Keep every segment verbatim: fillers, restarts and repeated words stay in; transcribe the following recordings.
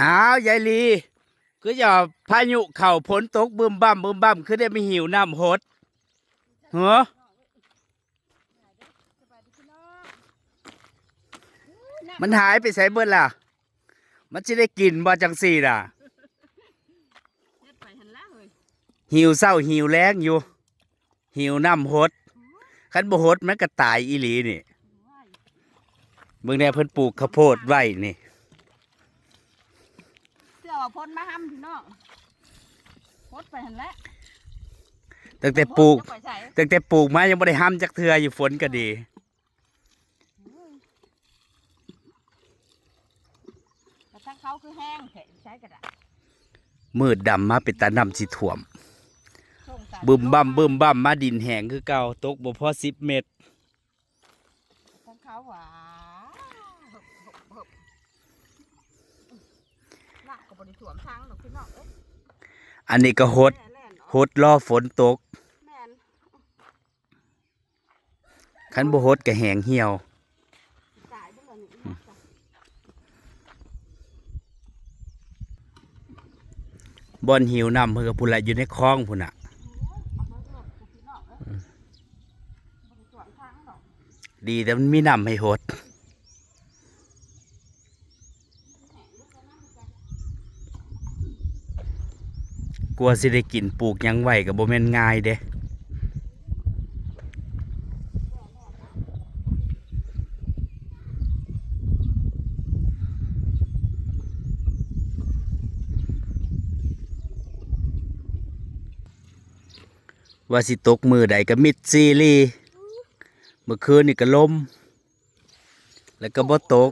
อ้าว ยายลี คือจะพายุเข้า ฝนตกบึมบั่มบึมบั่ม คือได้มาหิวน้ำหด เหรอ มันหายไปไสเบิดล่ะ มันสิได้กินบ่จังซี่น่ะ เฮ็ดไปหั่นล่ะเฮ้ย หิวเช้าหิวแลงอยู่ หิวน้ำหด คันบ่หดมันก็ตายอีหลีนี่ เบิ่งแน่ เพิ่นปลูกข้าวโพดไว้นี่ เสื้อว่าพ่นมาห้ำพี่น้อง หดไปหั่นแหละ ตั้งแต่ปลูก หดจะไปไส ตั้งแต่ปลูกมายังบ่ได้ห้ำจักเทื่ออยู่ ฝนก็ดี กระทั่งเขาคือแห้งแท้ ใช้กระดาษ มืดดำมาเป็นตาน้ำสิท่วม สงสาร บึมบั่มบึมบั่มมา ดินแห้งคือเก่า ตกบ่พอสิบเมตร กระทั่งเขาหวา น้ำก็บ่ได้ท่วมทางดอกพี่น้องเอ้ย อันนี้ก็หด แล่นๆออก หดรอฝนตก แม่น คันบ่หดก็แห้งเหี่ยว ตายเบิ่งอันนี้ บ่อนหิวน้ำเพิ่นก็พุ้นละ อยู่ในคลองพุ้นน่ะ เอามาเลือกพี่น้องเอ้ย บ่ได้ท่วมทางดอก ดีแต่มันมีน้ำให้หด กว่าสิได้กิน ปลูกหยังไว้ก็บ่แม่นง่ายเด้ ว่าสิตกมื้อใดก็มิดซีรี เมื่อคืนนี่ก็ลม แล้วก็บ่ตก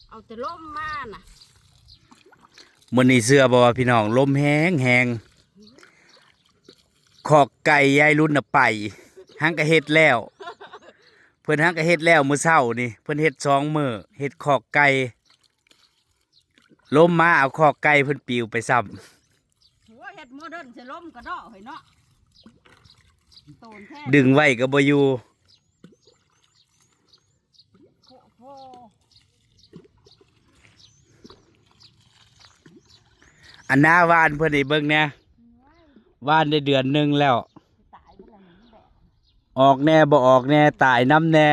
เอาแต่ลมมาน่ะ มื้อนี้เชื่อบ่ว่าพี่น้อง ลมแฮงแฮง คอกไก่ยายรุ่นน่ะไป หั้งก็เฮ็ดแล้ว เพิ่นหั้งก็เฮ็ดแล้วมื้อเช้านี่ เพิ่นเฮ็ดสองมื้อ เฮ็ดคอกไก่ ลมมาเอาคอกไก่เพิ่นปิวไปซ้ำ โอ้ย เฮ็ดโมเดิร์นใส่ลมกระเดาะเฮ้ยเนาะ โตนแท้ ดึงไว้ก็บ่อยู่ โอ้โห อันหน้าหว่านเพิ่นให้เบิ่งแหน่ หว่านได้เดือนหนึ่งแล้ว ตายไปแล้วนี่แบบ ออกแหน่บ่ออกแหน่ ตายนำแหน่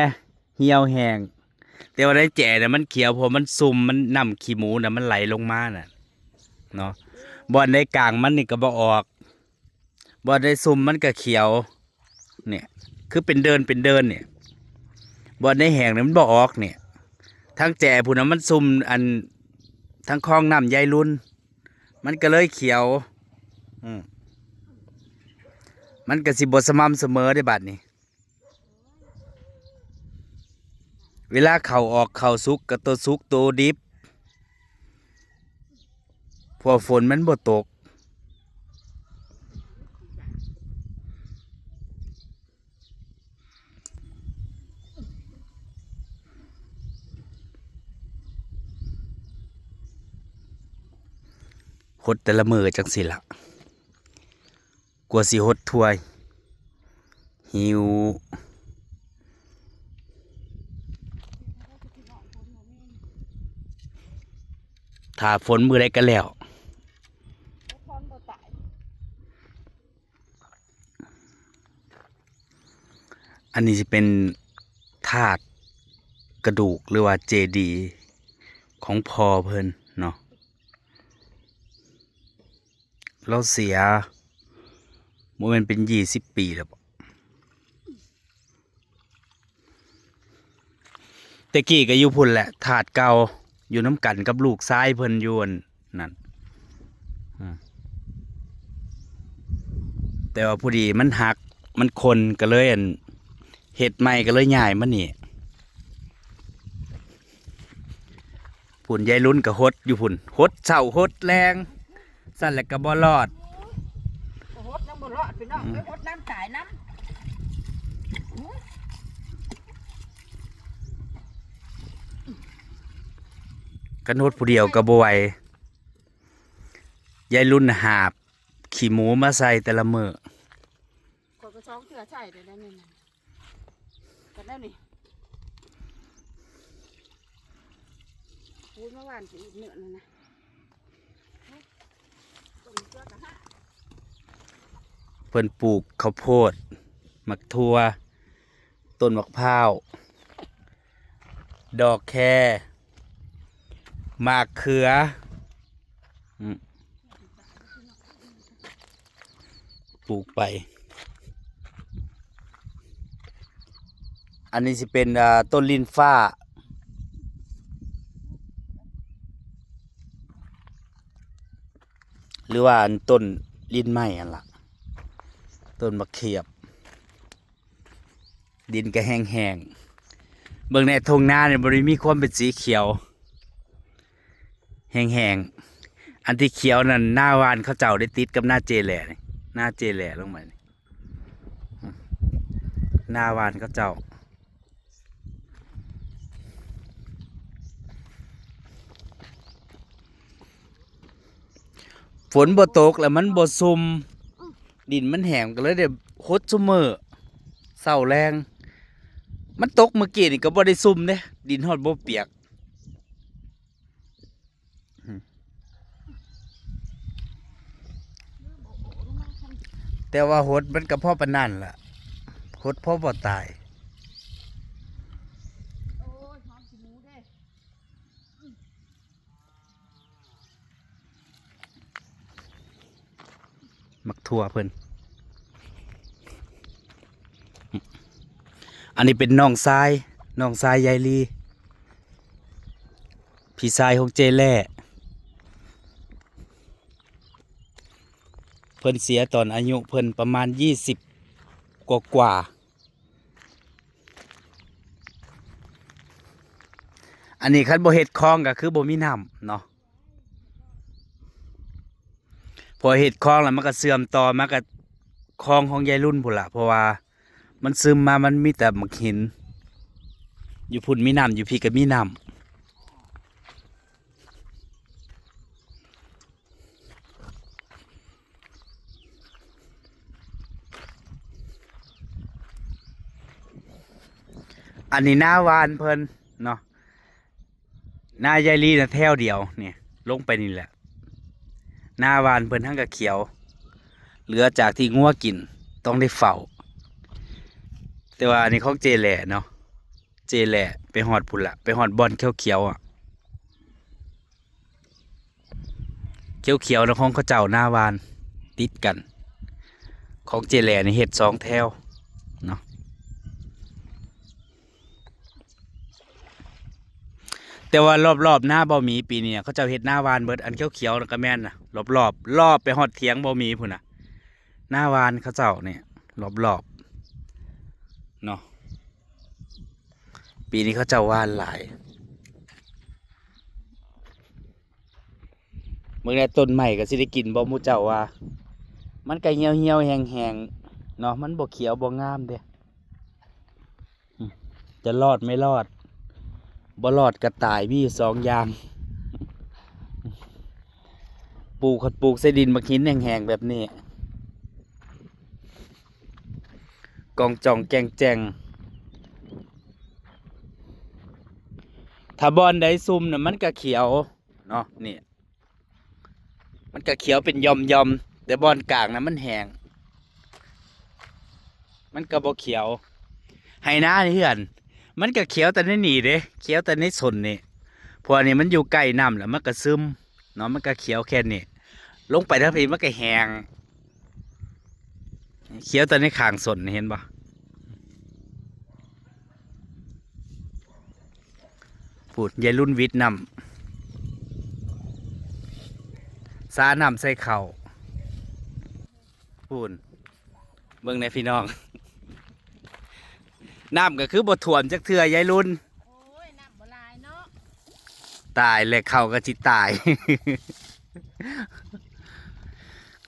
เหี่ยวแห้ง แต่ว่าในแจน่ะมันเขียว เพราะมันซุ่ม มันน้ำขี้หมูน่ะมันไหลลงมาน่ะ เนาะ บ่อนในกลางมันนี่ก็บ่ออก บ่อนในซุ่มมันก็เขียว เนี่ย คือเป็นเดินเป็นเดินเนี่ย บ่อนในแห้งนี่มันบ่ออกเนี่ย ทั้งแจพุ้นน่ะมันซุ่ม อัน ทั้งคลองน้ำยายรุ่น มันก็เลยเขียว อืม มันก็สิบ่สม่ำเสมอเด้บัดนี้ เวลาเข้าออก เข้าสุกก็โตสุกโตดิบ เพราะฝนมันบ่ตก หดแต่ละมื้อจั่งซี้ล่ะ กว่าสิหดถ้วย หิว ถ้าฝนมื้อใดก็แล้ว อันนี้สิเป็นธาตุกระดูกหรือว่าเจดีย์ของพ่อเพิ่นเนาะ ลาวเสีย บ่แม่นเป็นยี่สิบปีแล้วบ่ แต่กี้ก็อยู่พุ้นแหละ ธาตุเก่า อยู่นำกันกับลูกชายเพิ่นอยู่อันนั้น อืม แต่ว่าพอดีมันหัก มันคด ก็เลยอัน เฮ็ดใหม่ก็เลยย้ายมานี่ พุ้นยายรุ่นก็หดอยู่พุ้น หดเช้าหดแลง ซั่นแหละก็บ่รอด หดยังบ่รอดพี่น้อง อืม ไปหดน้ำตายน้ำ คันหดผู้เดียวก็บ่ไหว ยายรุ่นหาบขี้หมูมาใส่แต่ละมื้อ ข้อยก็สองเทื่อใส่ได้แล้วนี่นะ กันแล้วนี่ พูดเมื่อวานสิอีกเนื้อนั่นนะ เพิ่นปลูกข้าวโพด หมากถั่ว ต้นหมากพร้าว ดอกแค หมากเขือ อืม ปลูกไป อันนี้สิเป็น อ่า ต้นลิ้นฟ้า หรือว่าอันต้นลิ้นไม้อันละ ต้นมะเขียบ ดินก็แห้งๆ เบิ่งในทุ่งนาเนี่ยบ่ได้มีความเป็นสีเขียว แห้งๆ อันที่เขียวนั่นนาหว่านเขาเจ้าได้ติดกับนาเจแหล่นี่ นาเจแหล่ลงไปนี่ นาหว่านเขาเจ้า ฝนบ่ตกแล้วมันบ่ซุ่ม ดินมันแห้งก็เลยได้หดซุมื้อเช้าแลง มันตกเมื่อกี้นี่ก็บ่ได้ซุ่มเด้ ดินฮอดบ่เปียก แต่ว่าหดมันก็พอปานนั้นล่ะ หดพอบ่ตาย หมากถั่วเพิ่น อันนี้เป็นน้องชาย น้องชายยายลี พี่ชายของเจแหล่ เพิ่นเสียตอนอายุเพิ่นประมาณยี่สิบกว่าๆ อันนี้คันบ่เฮ็ดคลองก็คือบ่มีน้ำเนาะ พอเฮ็ดคลองแล้วมันก็เชื่อมต่อมากับคลองของยายรุ่นพู้นล่ะ เพราะว่ามันซึมมา มันมีแต่หมากหิน อยู่พู้นมีน้ำ อยู่พี้ก็มีน้ำ อันนี้นาหว่านเพิ่นเนาะ นายายลีน่ะแถวเดียวเนี่ย ลงไปนี่แหละ นาหว่านเพิ่นทั้งกะเขียว เหลือจากที่งัวกิน ต้องได้เฝ้า แต่ว่าอันนี้ของเจแหล่เนาะ เจแหล่ไปฮอดพู้นละ ไปฮอดบ่อนเขียวๆ อ่ะ เขียวๆ นะ ของเขาเจ้านาหว่าน ติดกัน ของเจแหล่นี่เฮ็ดสองแถวเนาะ แต่ว่ารอบๆ นาบ่มีปีนี้ เขาเจ้าเฮ็ดนาหว่านเบิด อันเขียวๆ นั่นก็แม่นนะ รอบๆ รอบไปฮอดเถียงบ่มีพู้นน่ะ นาหว่านเขาเจ้าเนี่ย รอบๆ เนาะ ปีนี้เขาเจ้าหว่านหลาย เบิ่งแน่ ต้นไม้ก็สิได้กินบ่หมู่เจ้าว่า มันก็เหี่ยวๆ แห้งๆ เนาะ มันบ่เขียวบ่งามเด้ อืม จะรอดไม่รอด บ่รอดก็ตาย มีอยู่สองอย่าง ปลูก คันปลูกใส่ดินบักหินแห้งๆ แบบนี้ กองจ่องแกงแจง ถ้าบ่อนใดซุ่มน่ะ มันก็เขียวเนาะ นี่ มันก็เขียวเป็นหย่อมๆ แต่บ่อนกลางน่ะมันแห้ง มันก็บ่เขียว ไฮ่นาเฮือน มันก็เขียวแต่ในนี่เด้ เขียวแต่ในส้นนี่ เพราะอันนี้มันอยู่ใกล้น้ำแล้วมันก็ซึมเนาะ มันก็เขียวแค่นี้ ลงไปทางพี้มันก็แห้ง เขียวแต่ในข้างส้นนี่ เห็นบ่ พู้น ยายรุ่นวิทย์น้ำ สาน้ำใส่ข้าว พู้น เบิ่งแน่พี่น้อง น้ำก็คือบ่ท่วมจักเทื่อ ยายรุ่น โอ้ย น้ำบ่หลายเนาะ ตายแล้ว ข้าวก็สิตาย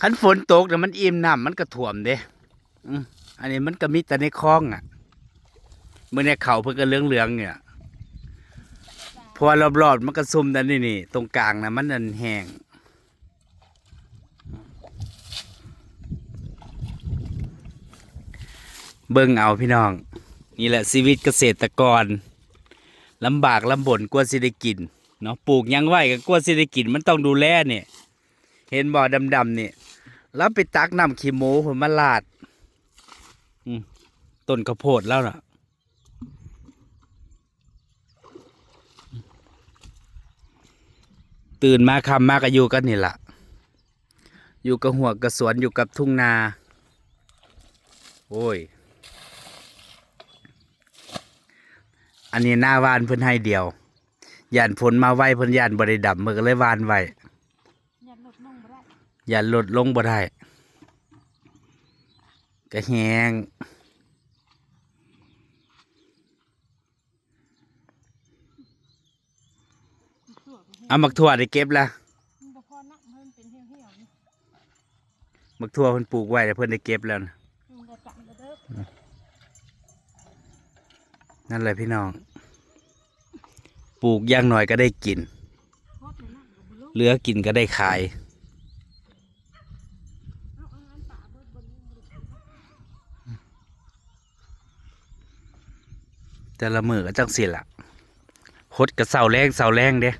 คันฝนตกน่ะมันอิ่มน้ำ มันก็ท่วมเด้ อืม อันนี้มันก็มีแต่ในคลองอะ มื้อนี้ข้าวเพิ่นก็เหลืองๆ เนี่ย เพราะว่ารอบๆ มันก็ซุ่มแต่นี่นี่ ตรงกลางน่ะมันนั่นแห้ง เบิ่งเอาพี่น้อง นี่แหละชีวิตเกษตรกร ลำบากลำบนกว่าสิได้กินเนาะ ปลูกหยังไว้ก็กว่าสิได้กิน มันต้องดูแลเนี่ย เห็นบ่ดำๆนี่ ลาวไปตักน้ำขี้หมูพุ้นมาราด อืม ต้นข้าวโพดลาวน่ะ ตื่นมาค่ำมาก็อยู่กับนี่ล่ะ อยู่กับฮวกกับสวน อยู่กับทุ่งนา โอ้ย อันนี้นาหว่านเพิ่นไฮ่เดียว ย้านฝนมาไว เพิ่นย้านบ่ได้ดำ เพิ่นก็เลยหว่านไว้ ย้านรถลงบ่ได้ ย้านรถลงบ่ได้ ก็แห้ง เอาหมากถั่วได้เก็บแล้ว มันบ่พอนัก มันเป็นเหี่ยวๆนี่ หมากถั่วเพิ่นปลูกไว้แล้วเพิ่นได้เก็บแล้วนะ มันบ่จังแล้วเด้อ นั่นแหละพี่น้อง ปลูกอย่างน้อยก็ได้กิน โคตรเลยนะ บ่รู้ เหลือกินก็ได้ขาย เอาอาหารป่าเบิดบนนี้ แต่ละมื้อก็จั่งซี้ล่ะ หดก็เช้าแลง เช้าแลงเด้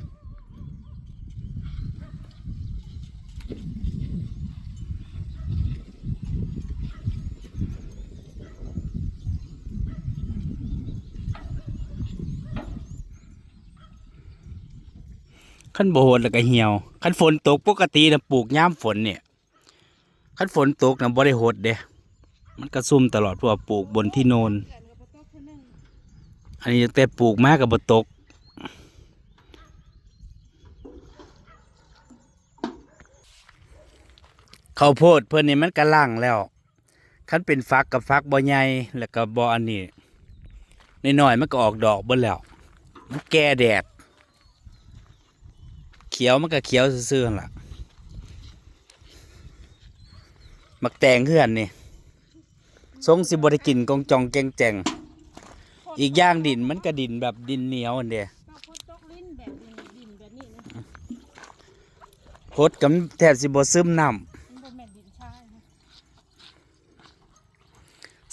คันบ่หดแล้วก็เหี่ยว คันฝนตกปกตินะ ปลูกยามฝนเนี่ย คันฝนตกนะบ่ได้หดเด้ มันกระซุ่มตลอด เพราะว่าปลูกบนที่โนน อันนี้ตั้งแต่ปลูกมาก็บ่ตก ข้าวโพดเพิ่นนี่มันกำลังแล้ว คันเป็นฝักก็ฝักบ่ใหญ่ แล้วก็บ่อันนี้ น้อยๆมันก็ออกดอกเบิดแล้ว มันแก่แดด เขียวมันก็เขียวซื่อๆหั่นล่ะ หมากแตงเฮือนนี่ ทรงสิบ่ได้กินกองจองแกงแจง อีกอย่างดินมันก็ดินแบบดินเหนียวหั่นเด้ ก็ฝนตกลิ้นแบบนี้ ดินแบบนี้นะ หดก็แทบสิบ่ซึมน้ำ มันบ่แม่นดินทรายนะ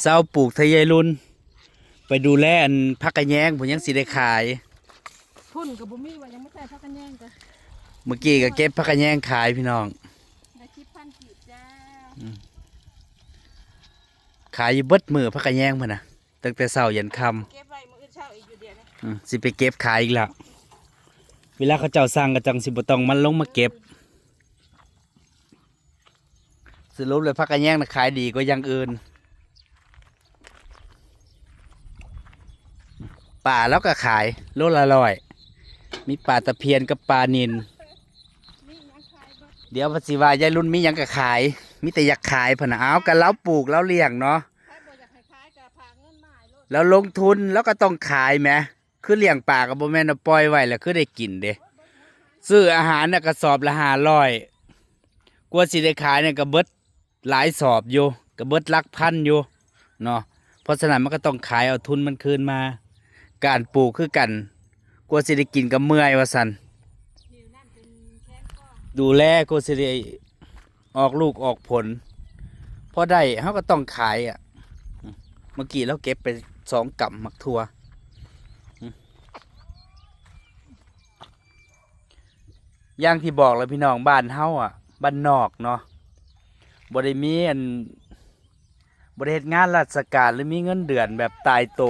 เซาปลูกทะยายรุ่น ไปดูแลอันผักกะแยงพุ้นยังสิได้ขาย ทุนก็บ่มี ว่ายังบ่ใส่ผักกะแยงก็ เมื่อกี้ก็เก็บผักกะแยงขายพี่น้อง ได้สิบพันกีบจ้า อืม ขายอยู่เบิดมื้อผักกะแยงพุ้นน่ะ ตั้งแต่เช้ายันค่ำ เก็บไว้มื้ออื่นเช้าอีกอยู่เดี๋ยวนี้ อืม สิไปเก็บขายอีกแล้ว เวลาเขาเจ้าสั่งก็จั่งสิบ่ต้องมาลงมาเก็บ สรุปแล้วผักกะแยงน่ะขายดีกว่าอย่างอื่น ปลาลาวก็ขายโลละร้อย มีปลาตะเพียนกับปลานิล เดี๋ยวเพิ่นสิว่ายายรุ่นมีหยังก็ขาย มีแต่อยากขายพุ้นน่ะ เอาก็ลาวปลูกลาวเลี้ยงเนาะ ใครบ่อยากให้ขายก็ฝากเงินมาให้โลด ลาวลงทุนลาวก็ต้องขายแหม คือเลี้ยงปลาก็บ่แม่นว่าปล่อยไว้แล้วคือได้กินเด้ ซื้ออาหารน่ะกระสอบละห้าร้อย กว่าสิได้ขายเนี่ยก็เบิดหลายสอบอยู่ ก็เบิดหลักพันอยู่เนาะ เพราะฉะนั้นมันก็ต้องขายเอาทุนมันคืนมา การปลูกคือกัน กว่าสิได้กินก็เมื่อยว่าซั่น ดูแลกว่าสิได้ออกลูกออกผล พอได้เฮาก็ต้องขายอะ เมื่อกี้ลาวเก็บไปสองกำหมากถั่ว อย่างที่บอกแหละพี่น้อง บ้านเฮาอะ บ้านนอกเนาะ บ่ได้มีอัน บ่ได้เฮ็ดงานราชการหรือมีเงินเดือนแบบตายโต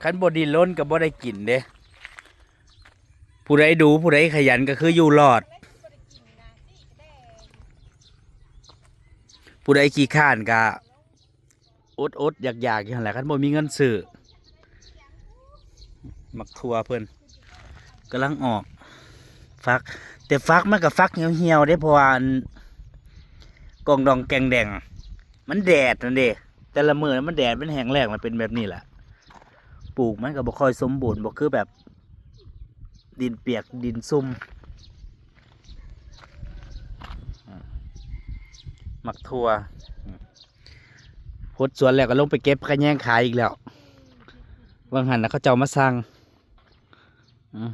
คันบ่ดิ้นรนก็บ่ได้กินเด้ ผู้ใดดู ผู้ใดขยันก็คืออยู่รอด ผู้ใดขี้คร้านก็ อดๆอยากๆอยู่หั่นแหละ คันบ่มีเงินซื้อ หมากถั่วเพิ่นกำลังออกฝัก แต่ฝักมันก็ฝักเหี่ยวๆเด้ เพราะว่าอันกองดองแกงแดง มันแดดนั่นเด้ แต่ละมื้อมันแดด มันแห้งแล้ง มันเป็นแบบนี้แหละ ปลูกมันก็บ่ค่อยสมบูรณ์ บ่คือแบบ ดินเปียก ดินซุ่ม หมากถั่ว หดสวนแล้วก็ลงไปเก็บผักกะแยงขายอีกแล้ว ว่างหั่นน่ะเขาเจ้ามาสั่ง อืม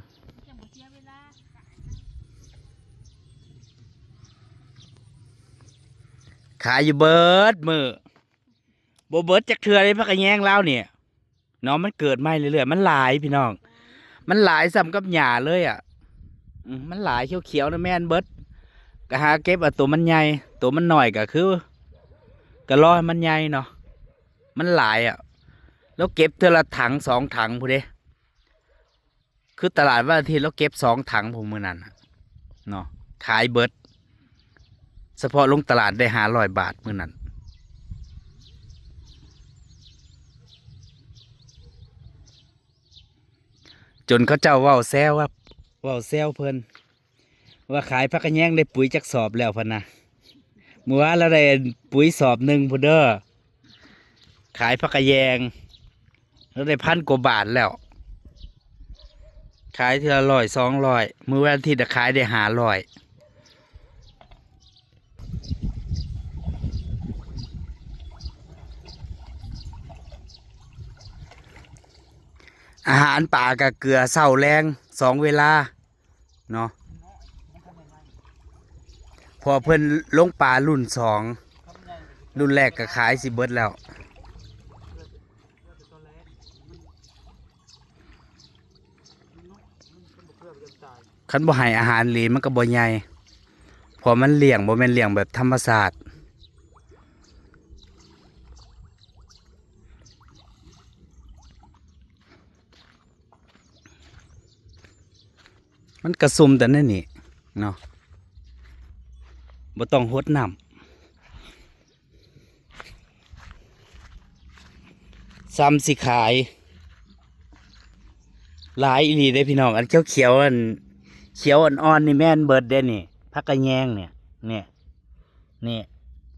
ขายอยู่เบิดมื้อ บ่เบิดจักเทื่อเลยผักกะแยงลาวเนี่ย เนาะ มันเกิดใหม่เรื่อยๆ มันหลายพี่น้อง มันหลายส่ำกับหญ้าเลยอะ อืม มันหลาย เขียวๆนะ แม่นเบิด ก็หาเก็บเอาตัวมันใหญ่ ตัวมันน้อยก็คือ ก็รอให้มันใหญ่เนาะ มันหลายอะ แล้วเก็บเทื่อละถังสองถังพู้นเด้ คือตลาดวันอาทิตย์ แล้วเก็บสองถังพู้นมื้อนั้นน่ะ เนาะ ขายเบิด เฉพาะลงตลาดได้ห้าร้อยบาทมื้อนั้น จนเขาเจ้าเว้าแซวว่า เว้าแซวเพิ่น ว่าขายผักกะแยงได้ปุ๋ยจักสอบแล้วพะนะ มื้อวานลาวได้ปุ๋ยสอบหนึ่งพู้นเด้อ ขายผักกะแยง ลาวได้พันกว่าบาทแล้ว ขายทีละร้อยสองร้อย มื้อวันอาทิตย์น่ะขายได้ห้าร้อย อาหารปลากับเกลือเช้าแลงสองเวลาเนาะ พอเพิ่นลงปลารุ่นสอง รุ่นแรกก็ขายสิเบิดแล้ว คันบ่ให้อาหารหลีมันก็บ่ใหญ่ เพราะมันเลี้ยงบ่แม่นเลี้ยงแบบธรรมชาติ มันกะซุ่มแต่ในนี่เนาะ บ่ต้องหดน้ำ ส่ำสิขาย หลายอีหลีเด้พี่น้อง อันเขียวๆ อันเขียวอ่อนๆ นี่แม่นเบิดเด้นี่ ผักกะแยงเนี่ย เนี่ย นี่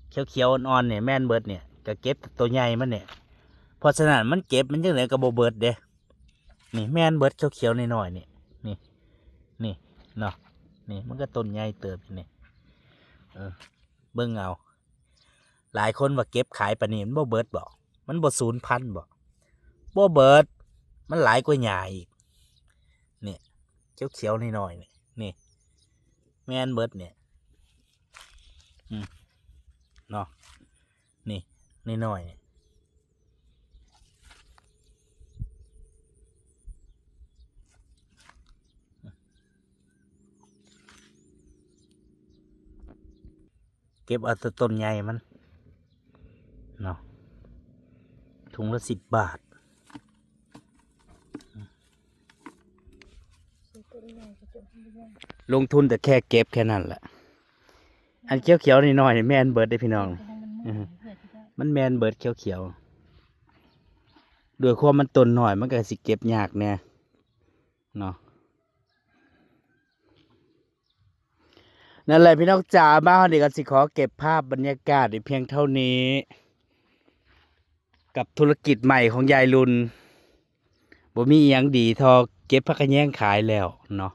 เขียวๆ อ่อนๆ เนี่ยแม่นเบิดเนี่ย ก็เก็บแต่ตัวใหญ่มันเนี่ย เพราะฉะนั้นมันเก็บมันจั่งใดก็บ่เบิดเด้ นี่แม่นเบิดเขียวๆ น้อยๆ นี่ นี่ นี่เนาะ นี่มันก็ต้นใหญ่เติบอยู่นี่ เออ เบิ่งเอา หลายคนว่าเก็บขายปานนี้มันบ่เบิดบ่ มันบ่สูญพันธุ์บ่ บ่เบิด มันหลายกว่าหญ้าอีก นี่ เขียวๆ น้อยๆ นี่ นี่ แม่นเบิดเนี่ย อืม เนาะ นี่ น้อยๆ นี่ เก็บเอาแต่ต้นใหญ่มัน เนาะ ถุงละสิบบาท ลงทุนแต่แค่เก็บแค่นั้นแหละ อันเขียวๆ น้อยๆ นี่แม่นเบิดเด้พี่น้อง อือฮึ มันแม่นเบิดเขียวๆ ด้วยความมันต้นน้อย มันก็สิเก็บยากแหน่ เนาะ นั่นแหละพี่น้องจ๋า มาฮอดนี่ก็สิขอเก็บภาพบรรยากาศไว้เพียงเท่านี้ กับธุรกิจใหม่ของยายลุน บ่มีอิหยังดีเท่าเก็บผักกะแยงขายแล้วเนาะ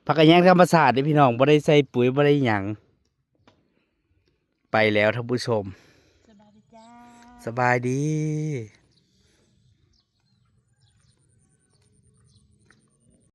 ผักกะแยงธรรมชาติเด้พี่น้อง บ่ได้ใส่ปุ๋ย บ่ได้หยัง ไปแล้วท่านผู้ชม สบายดีจ้า สบายดี